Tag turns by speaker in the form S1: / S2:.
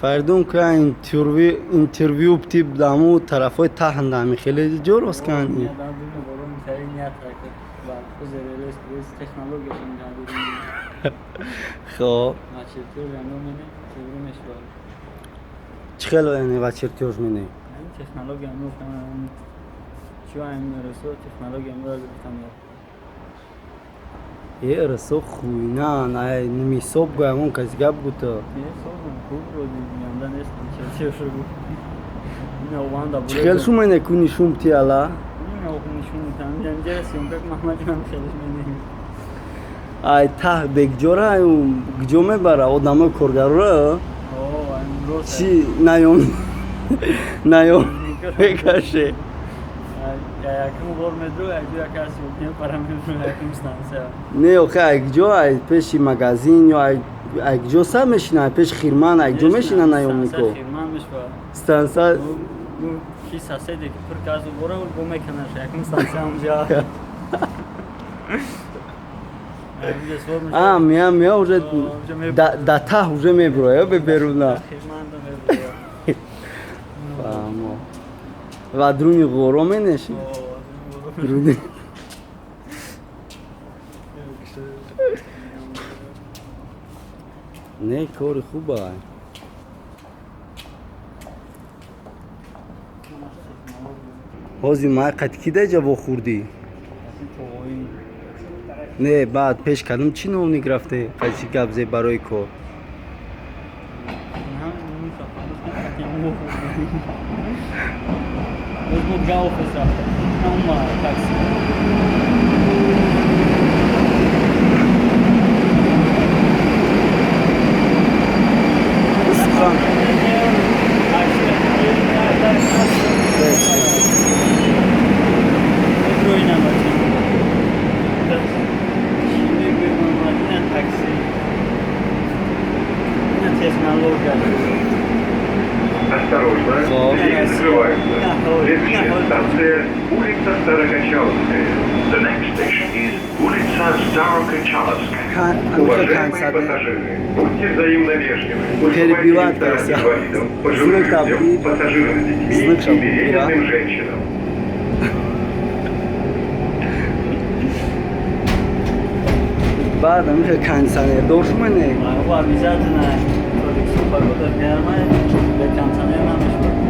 S1: Фаридун ка интервью тип даму тарафҳои таҳндами хеле ҷо рост кани. Хоб, чӣ хел яъне ва чертёж мене?
S2: Технология
S1: Е, расо хуйнан, ай нимисоб го ягон каси гап гута. Чӣ хел шумене куни шум ти ала? Ай таҳ бекҷора ай куҷо мебара одамои коргарора? Чӣ наём наём мекаше? Не, охе, ай куҷо, ай пеши магазин ё ай куҷо сар мешина, ай пеши хирман, ай куҷо мешина наёмнико? Станса. А, мия мия уже да таҳ уже мебуроя беберуна. Фаҳмо. Ва друни ғоро менеши? Друни. Не, кори хуба. Ҳозир май қати ки даҷа вохӯрдӣ? Не, баъд пеш кардам чӣ номник рафте? Қати гап зе барои кор? Сухан.
S3: Осторожно, двери закрываются. Следующая станция – улица Старокачаловская. The next station is улица Старокачаловская. Уважаемые пассажиры, будьте взаимно вежливы. Уступайте места инвалидам, пожилым людям, пассажирам с детьми и беременным женщинам.
S1: Баъд амиха кондиционердор шумене?
S2: Обязательно. Погода гармая, бе кондиционер намешавад.